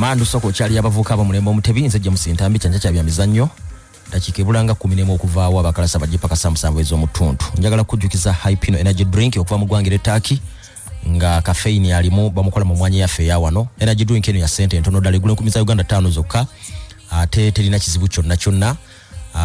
Mandu soko okyali abavubuka ab'omulembe omutebi. Nze James Ntambi. Kyanja kya byamizannyo, dakiika ebulanga 11 okuvaawo abakalasa bajje paka saa 7 ez'omutuntu. Njagala kujjukiza Hypino Energy Drink okuva mu ggwanga er'e nga caffeine alimu bamukola mu mwanya yaffe eya wano. Energy drink eno ya ssente entono ddala, egula 5,000 za Uganda zokka, ate terina kizibu kyonna kyonna.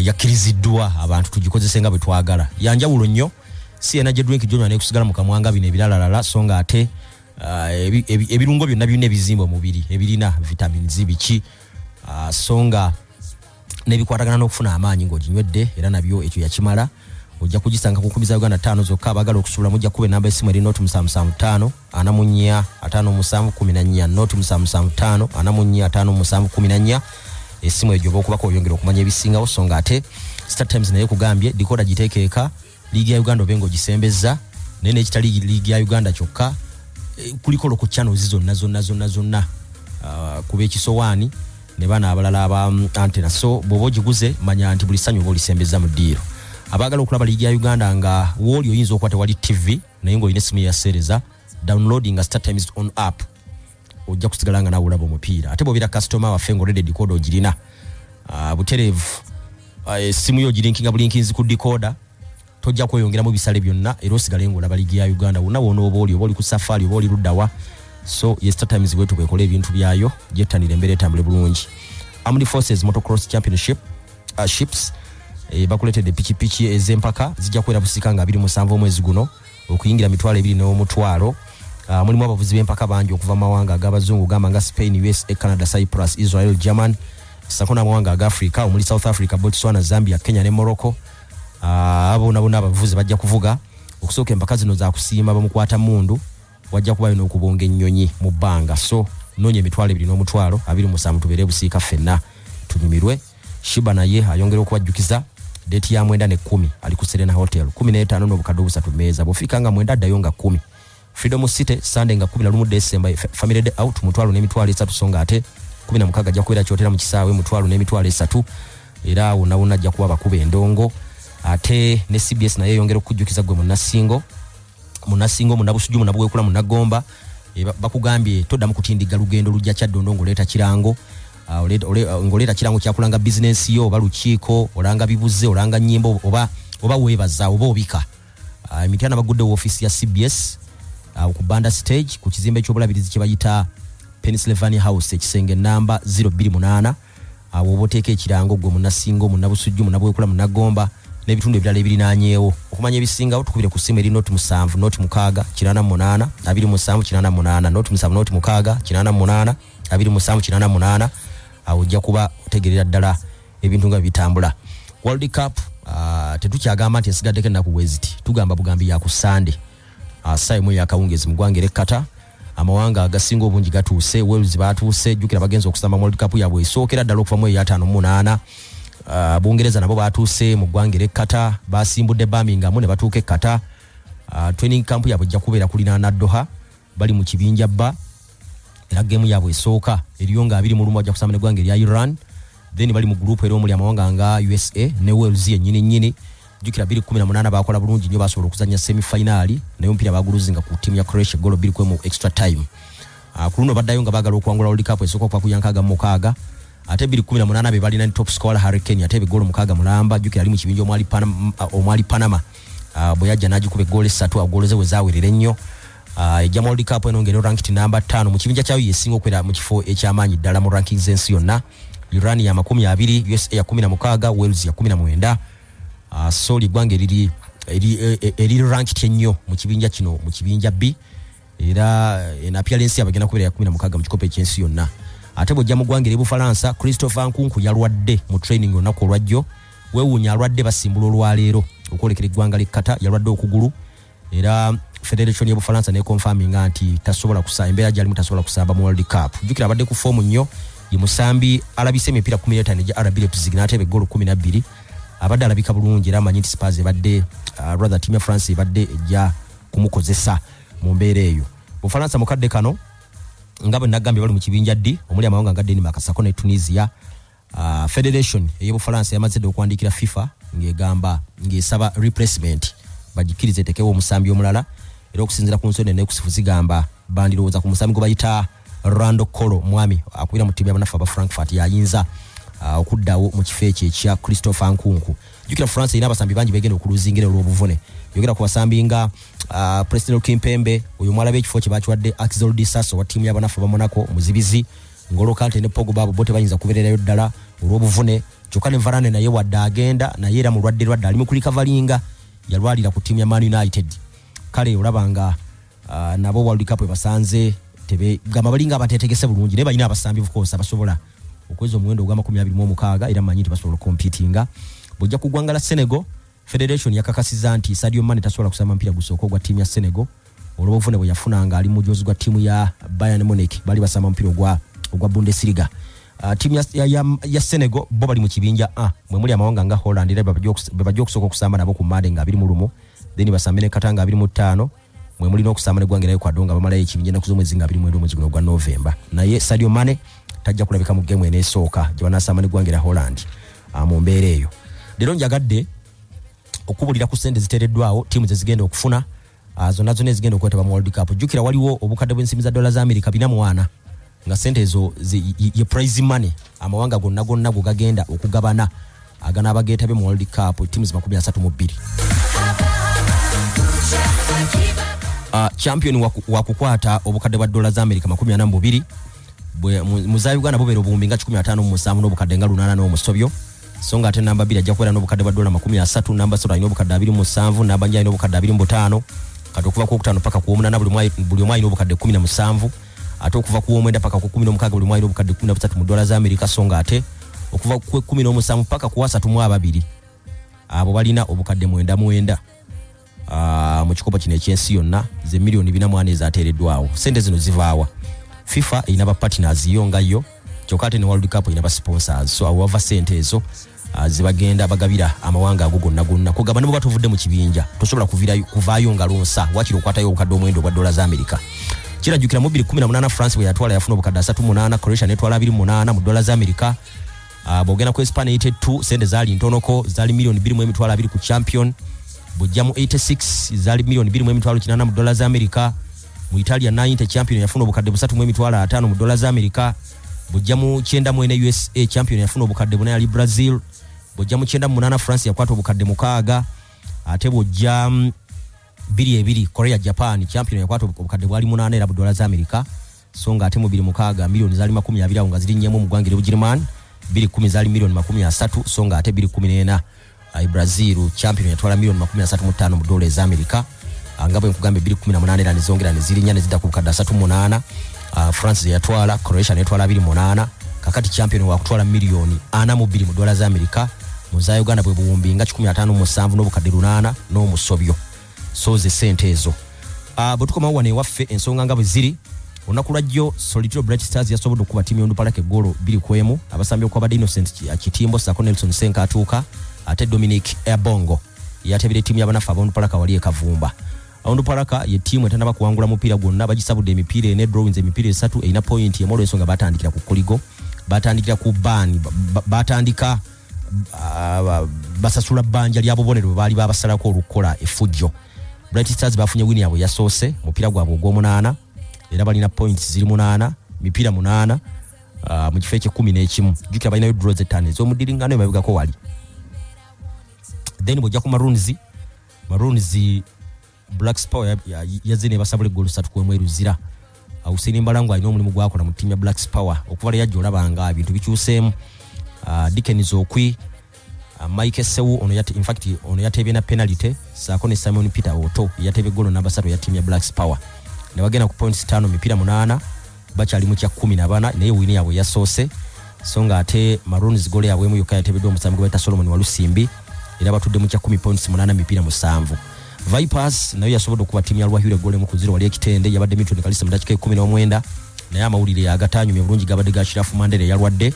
Yakkiriziddwa abantu tugikozese nga bwe twagala. Yanjawulo nnyo, si energy drink gyonywa nekusigala mu kamwa nga bino ebiralalala, so nga ate ebirungo byonna birina ebizimba omubiri, ebirina vitamins biki, so nga nebikwatagana n'okufuna amaanyi ng'oginywedde, era nabyo ekyo yakimala. Ojja kugisanga ku 5,000 za Uganda zokka. Abaagala okusobola mujja kuba enamba esimu eri 0775 44 57 14, 0775 44 57 14. Esimu egyo oba okubako oyongera okumanya ebisingawo. So nga ate Star Times naye kugambye decoder giteekeeka, liigi ya Uganda obe ng'ogisembezza, naye nekitali liigi ya Uganda kyokka, kuliko local channels zonna zonna zonna zonna, kuba ekisowaani ne bana abalala aba antena. So bw'oba ogiguze, manya nti buli ssanyu oba olisembeza mu ddiiro. Abaagala okulaba liigi ya Uganda nga wooli, oyinza okuba tewali TV naye ng'olina essimu eyaseereza, downloading Star Times on app, ojja kusigala nga nawe olaba omupiira. Ate bw'obeera kasitoma waffe nga already decoder ogirina, butereevu, essimu yo ogilinkinga bulinkinzi ku decoder, tojja kweyongeramu bisale byonna, era osigale ng'olaba liigi ya Uganda wonna wona oba oli, oba oli ku safaari oba oli luddawa. So ye Star Times bwetu bwekola ebintu byayo, gyettanira embeera etambule bulungi. Armed Forces Motocross Championship ships bakuleetedde pikipiki ez'empaka, zijja kubeera Busika nga 27 omwezi guno, okuyingira 200,000. Mulimu abavuzi b'empaka bangi okuva mu mawanga ag'abazungu, gamba nga Spain, USA, Canada, Cyprus, Israel, German, sako n'amawanga aga Africa omuli South Africa, Botswana, Zambia, Kenya ne Morocco. Abo bonna abavuzi bajja kuvuga. Okusooka empaka zino zakusiima bamukwata mundu, wajja kubayo n'okubonga ennyonyi mu bbanga. So noonya 200,000, 27 tubeere Busiika ffenna tunyumirwe. Shiba naye ayongera okubajjukiza date ya 9 ne 10, ali ku Serena Hotel, 15 n'obukadde 3 meeza. Bw'ofiika nga 9, addayo nga 10. Freedom City, Sunday nga 11 December, family day out, 1,030,000. So nga ate 16 ajja kubeera Kyotera mu kisaawe, 1,030,000, era wonna wonna ajja kuba bakuba endongo. Ate ne CBS naye eyongera okukujjukiza gwe munnasingo, munnasingo, munnabusujju, munnabwekula, munnagomba, bakugambye toddamu kutindiga lugendo lujja Kyaddondo ng'oleeta kirango. Ng'oleeta kirango kyakulanga bizinensi yo oba lukiiko, olanga bibuze, olanga nnyimbo, oba weebaza oba obika. Emityana bagudde woofiisi ya CBS ku Banda Stage, ku kizimbe ky'obulabirizi kye bayita Pennsylvania House, ekisenge namba 028. Awo oba oteeka ekirango gwe munnasingo, munnabusujju, munnabwekula, munnagomba n'ebitundu ebirala ebirinaanyeewo. Okumanya ebisingawo tukubire ku ssimu eri 0 7 0 6 88 27 88, 0 7 0 6 88 27 88. Awo ojja kuba otegerera ddala ebintu nga bitambula. World Cup, tetukyagamba nti esigaddeko ennaku bweziti, tugamba bugambi ya ku Sande, saa 1 eyakawungezi mu ggwanga er'e Qatar. Amawanga agasinga obungi gatuuse. Wales batuuse, jjukira bagenza okusamba mu World Cup yaabwe esookera ddala okuva mu eya 58. Bungereza nabo batuuse mu ggwanga er'e Qatar, basimbudde Birmingham ne batuuka e Qatar. Training camp yaabwe ejja kubeera kulinaana Doha. Bali mu kibinja bba, era geemu yaabwe esooka eriyo nga 21, bajja kusamba neggwanga erya Iran. Then bali mu group era omuli amawanga nga USA ne Wales yennyini nnyini. Jjukira 2018 bakola bulungi nnyo, basobola okuzanya semifinal, naye omupiira baguluzinga ku ttiimu ya Croatia golo 2 mu extra time. Ku luno baddayo nga baagala okuwangula World Cup esooka okuva ku ya 66. Ate 2018 be balina ne top scorer Harry Kane, ate ebigolo 6 mulamba. Jjukira ali mu kibinja omwali Panama, bwe yajja n'agikuba eggolo 3, agolo ze we zaawerera ennyo. Ejja mu World Cup eno ng'eri ranked namba 5 mu kibinja kyayo, yesinga okwera mu kifo ekyamaanyi ddala mu rankings z'ensi yonna. Iran ya 20, USA ya 16, Wales ya 19. So liggwanga eriri ranked ennyo mu kibinja kino, mu kibinja B, era eno appearance yabwe egenda kubeera ya 16 mu kikopo ekyensi yonna. Ate bw'ojja mu ggwanga ery'Obufalansa, Christopher Nkunku yalwadde mu training olunaku olwajjo. Weewuunya, alwadde basimbula olwaleero okwolekera eggwanga ly'e Qatar. Yalwadde okugulu, era federation y'Obufalansa nekonfaminga nti tasobola kusa, embeera gyalimu tasobola kusamba mu World Cup. Jjukira abadde ku form nnyo, ye musambi alabise emipiira 15 egya RB Leipzig n'ateeba eggolo 12. Abadde alabika bulungi, era amanyi nti Spurs ebadde, rather team ya France ebadde ejja kumukozesa mu mbeera eyo. Bufalansa mukadde kano nga bwe nagambye bali mu kibinja D omuli amawanga nga Denmark sako ne Tunisia. Federation ey'Obufalansa yamaze dda okuwandiikira FIFA ng'egamba ng'esaba replacement, bagikkirize etekewo omusambi omulala. Era okusinziira ku nsonda enekusifu zigamba bandirowooza ku musambi gwe bayita Rando Kolo Mwami akubira mu ttiimu y'abanafu aba Frankfurt yayinza okuddawo mu kifo ekyo ekya Christopher Nkunku. Jjukira France erina abasambi bangi begenda okuluzingira olw'obuvune. Yogera ku basambi nga Presnel Kimpembe, oyo mwalaba ekifo kye bakiwadde Axel Disas owa ttiimu y'abanafu aba Monaco, muzibizi. Ngolo Kante ne Pogba abo bo tebayinza kubeererayo ddala olw'obuvune. Kyokka ne Varane naye wadde agenda, naye era mulwadde lwadde, ali mu kulikavalinga, yalwalira ku ttiimu ya Man United. Kale olaba nga nabo World Cup ebasanze gamba balinga abateetegese bulungi, naye balina abasambi of course abasobola okweza omuwendo ogwa 26, era manyi nti basobola okompitinga. Bw'ojja ku ggwanga la Senegal, federation yakakasiza nti Sadio Mane tasobola kusamba mupiira gusooka ogwa ttiimu ya Senegal olw'obuvune bwe yafuna nga ali mu mujozi gwa ttiimu ya Bayern Munich, bali basamba omupiira ogwa Bundesliga. Ttiimu ya Senegal bo bali mu kibinja A mwe muli amawanga nga Holland, era be bajja okusooka okusamba nabo ku Mande nga 21, then basambe ne Qatar nga 25, mwe mulina okusamba n'eggwanga erya Ecuador nga bamalayo ekibinja ennaku z'omwezi nga 29 omwezi guno ogwa November. Naye Sadio Mane tajja kulabika mu geemu eneesooka gye banaasamba n'eggwanga erya Holland. Mu mbeera eyo, leero njagadde okubulira ku ssente ziteereddwawo ttiimu ze zigenda okufuna, zonna zonna ezigenda okwetaba mu World Cup. Jjukira waliwo obukadde bw'ensimbi za dola za Amerika 440, nga ssente ezo ye prize money amawanga gonna gonna go gagenda okugabana aganaaba geetabye mu World Cup, ttiimu zi 32. Champion wakukwata obukadde bwa dola za Amerika 42, mu za Uganda bubeera obuwumbi nga 157 n'obukadde nga 8 n'omusobyo. So nga ate namba 2 ajja kubeera n'obukadde bwa dola 30, namba 3 alina obukadde 27, namba 4 alina obukadde 25. Kati okuva ku okutaano paka ku omunaana buli omu alina obukadde 17, ate okuva ku omwenda paka ku 16 buli omu alina obukadde 13 mu dola za Amerika. So nga ate okuva ku 17 paka ku 32 abo balina obukadde 9 9 mu kikopo kino ekyensi yonna, ze miliyoni 44 ezateereddwawo. Sente zino zivaawa? FIFA erina ba partners yo nga yo, kyokka ate ne World Cup erina ba sponsors, so awo wava sente ezo zebagenda bagabira amawanga ago gonna gonna. Kugamba ne bwe batuvudde mu kibinja tosobola kuvaayo ngalo nsa, wakiri okwatayo obukadde omuwendo obwa dola za Amerika. Kirajjukira mu 2018 France bwe yatwala yafuna obukadde 38, Croatia netwala 28 mu dola za Amerika. Bw'ogenda ku Espagne 82 sente zaali ntonoko, zaali miliyoni bbiri mu emitwalo abiri ku champion. Bw'ojja mu 86 zaali miliyoni bbiri mu emitwalo kinaana mu dola za Amerika. Mu Italia 90 champion yafuna obukadde busatu mu emitwalo ataano mu dola za Amerika. Bw'ojja mu 94 USA champion yafuna obukadde buna, yali Brazil. Bw'ojja mu 98 France yakwata obukadde 6. Ate bw'ojja 22 Korea Japan champion yakwata obukadde bwali 8 era bu dola za Amerika. So nga ate mu 2006 miliyoni zaali 20 awo nga ziri nnyemu mu ggwanga ery'Obugirimaani. 2010 zaali miliyoni 30, so nga ate 2014 Brazil champion yatwala miliyoni 35 mu dola eza Amerika. Nga bwe nkugambye, 2018 era nezongera nezirinnya nezidda ku bukadde 38, France ze yatwala, Croatia netwala 28. Kakati champion wakutwala miliyoni 42 mu dola za Amerika, mu za Uganda bwe buwumbi nga 157 n'obukadde 8 n'omusobyo. So ze sente ezo. Bwe tukomawo wano ewaffe, ensonga nga bwe ziri, olunaku lwajjo Solitiro Bright Stars yasobodde okukuba ttiimu y'Ondupalaka eggolo 2-1. Abasambi okwabadde Innocent Kitimbo ssaako Nelson Senka atuuka, ate Dominic Ebongo yatebera ttiimu y'abanafu ab'Ondupalaka wali e Kavumba. Ondupalaka ye ttiimu etanaba kuwangula mupiira gwonna, bagisabudde emipiira ene, drawings emipiira esatu, erina point emu olw'ensonga batandikira ku koligo, batandikira ku ban, batandika basasula bbanja lya bubonero bwe baali babasalako olukola effujjo. Bright Stars bafunye wini yabwe yasoose mupiira gwabwe ogw'omunaana, era balina points ziri 8, mipiira 8, mu kifo ekyekumi n'ekimu. Jjukira balinayo draws ettaano ez'omuddiringano emabegako wali. Then bw'ojja ku Maroons, Maroons Black Power yazze nebasabula eggolo 3-1 eruzira. Hussein Mbalangu alina omulimu gwakola mu ttiimu ya Black Power, okuva lwe yajja olaba nga ebintu bikyuseemu. Dickens Okwi, Mike Sewu ono in fact ono yateebye na penalty, saako ne Simon Peter Oto yateebye eggolo namba 3 ya ttiimu ya Black Power, ne bagenda ku points 5, mipiira 8, bakyali mu kya 14, naye wini yaabwe yasoose. So nga ate Maroons golo yaabwe emu yokka yateebeddwa omusambi gwe bayita Solomon Walusimbi, era batudde mu kya 10, points 8, mipiira 7. Vipers nayo yasobodde okuba ttiimu ya Lwahiro eggolo 1-0 wali ekitende, yabadde Milton Kalisa mu dakiika 19. Naye amawulire agatanyumye bulungi gabadde ga Shirafu Mandela eyalwadde,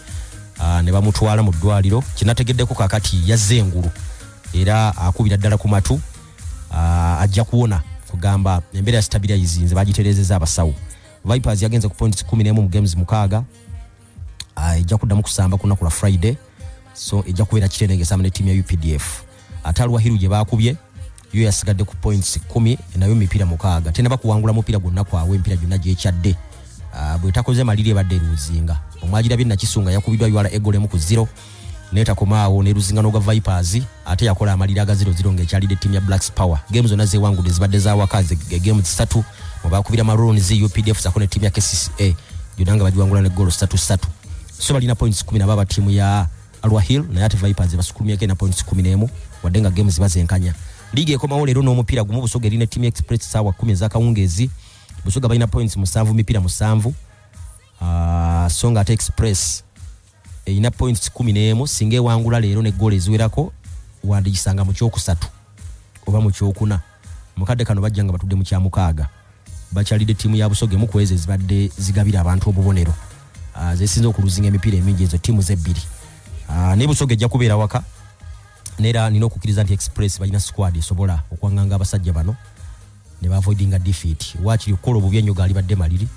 ne bamutwala mu ddwaliro. Kinategeddeko kakati yazze engulu era akubira ddala ku matu, ajja kuwona, kugamba embeera ya stabilizinze, bagitereezezza abasawo. Vipers yagenze ku points 11 mu games 6. Ejja kuddamu kusamba ku lunaku lwa Friday, so ejja kubeera Kitende ng'esamba ne ttiimu ya UPDF. Ate Alwahiru gye baakubye yo yasigadde ku points 10, nayo mipiira 6, tenaba kuwangula mupiira gwonna kwawe emipiira gyonna gyekyadde. Bwetakoze maliri ebadde eruzinga. Omwagirabye Nakisunga yakubiddwa URA egoal 1-0, netakomaawo neruzinga n'ogwa Vipers, ate yakola amaliri aga 0-0 ng'ekyalidde ttiimu ya Blacks Power. Game zonna zewangudde zibadde zawaka, game 3 mwebakubira Maroons, UPDF sako ne ttiimu ya KCCA, yonna nga bagiwangula ne goal 3-3. So balina points 10 nabo aba ttiimu ya Arua Hill, naye ate Vipers basukulumyeko ena points 11, wadde nga game ziba zenkanya. Liigi ekomawo leero n'omupiira gumu, Busoga erina ttiimu Express saawa 10 ez'akawungeezi. Busoga balina points 7, mipiira 7. So nga ate Express erina points 11. Singa ewangula leero ne goal eziwerako, wandigisanga mu kyokusatu oba mu kyokuna. Mukadde kano bajja nga batudde mu kyamukaaga. Bakyalidde ttiimu ya Busoga, emu ku ezo ezibadde zigabira abantu obubonero, zesinza okuluzinga emipiira emingi, ezo ttiimu zebbiri. Naye Busoga ejja kubeera waka, neera nina okukkiriza nti Express balina squad esobola okwanganga abasajja bano ne baavoidinga defeat. Wakiri okukola obubi ennyo gaali badde maliri,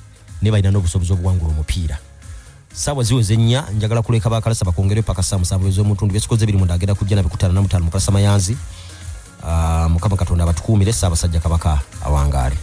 naye balina n'obusobozi obuwangula omupiira. Saawa ziweze 4, njagala kuleka bakalasa bakongere paka saa 7 ez'omutundu. Byesikoze biri munda, agenda kujja na bikutana na mutaano mukalasa mayanzi. Mukama Katonda abatukuumire. Ssaabasajja Kabaka awangaale.